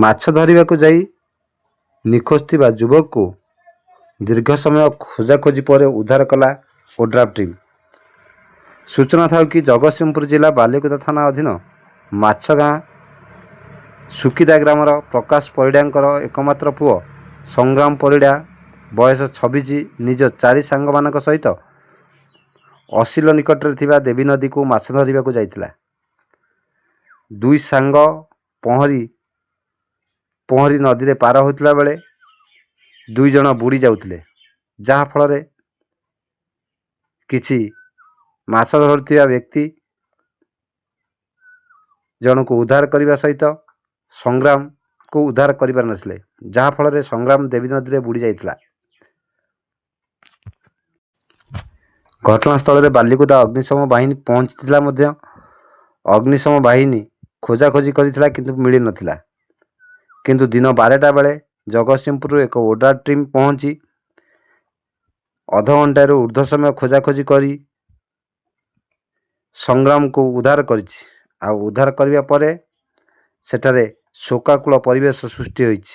ମାଛ ଧରିବାକୁ ଯାଇ ନିଖୋଜ ଥିବା ଯୁବକକୁ ଦୀର୍ଘ ସମୟ ଖୋଜାଖୋଜି ପରେ ଉଦ୍ଧାର କଲା ଓଡ୍ରାଫ୍ ଟିମ୍। ସୂଚନା ଥାଉ କି, ଜଗତସିଂହପୁର ଜିଲ୍ଲା ବାଲିକୁଦା ଥାନା ଅଧୀନ ମାଛଗାଁ ସୁକିଦା ଗ୍ରାମର ପ୍ରକାଶ ପରିଡ଼ାଙ୍କର ଏକମାତ୍ର ପୁଅ ସଂଗ୍ରାମ ପରିଡ଼ା, ବୟସ 26, ନିଜ ଚାରି ସାଙ୍ଗମାନଙ୍କ ସହିତ ଅସିଲ ନିକଟରେ ଥିବା ଦେବୀ ନଦୀକୁ ମାଛ ଧରିବାକୁ ଯାଇଥିଲା। ଦୁଇ ସାଙ୍ଗ ପହଁରି ପହଁରି ନଦୀରେ ପାର ହେଉଥିଲା ବେଳେ ଦୁଇ ଜଣ ବୁଡ଼ି ଯାଉଥିଲେ, ଯାହାଫଳରେ କିଛି ମାଛ ଧରୁଥିବା ବ୍ୟକ୍ତି ଜଣକୁ ଉଦ୍ଧାର କରିବା ସହିତ ସଂଗ୍ରାମକୁ ଉଦ୍ଧାର କରିପାରିନଥିଲେ, ଯାହାଫଳରେ ସଂଗ୍ରାମ ଦେବୀ ନଦୀରେ ବୁଡ଼ି ଯାଇଥିଲା। ଘଟଣାସ୍ଥଳରେ ବାଲିକୁଦା ଅଗ୍ନିଶମ ବାହିନୀ ପହଞ୍ଚିଥିଲା ମଧ୍ୟ। ଅଗ୍ନିଶମ ବାହିନୀ ଖୋଜାଖୋଜି କରିଥିଲା, କିନ୍ତୁ ମିଳିନଥିଲା। କିନ୍ତୁ ଦିନ 12ଟା ବେଳେ ଜଗତସିଂହପୁରରୁ ଏକ ଓଡ୍ରାଫ୍ ଟିମ୍ ପହଞ୍ଚି ଅଧଘଣ୍ଟାରୁ ଉର୍ଦ୍ଧ୍ୱ ସମୟ ଖୋଜାଖୋଜି କରି ସଂଗ୍ରାମକୁ ଉଦ୍ଧାର କରିଛି। ଆଉ ଉଦ୍ଧାର କରିବା ପରେ ସେଠାରେ ଶୋକାକୁଳ ପରିବେଶ ସୃଷ୍ଟି ହୋଇଛି।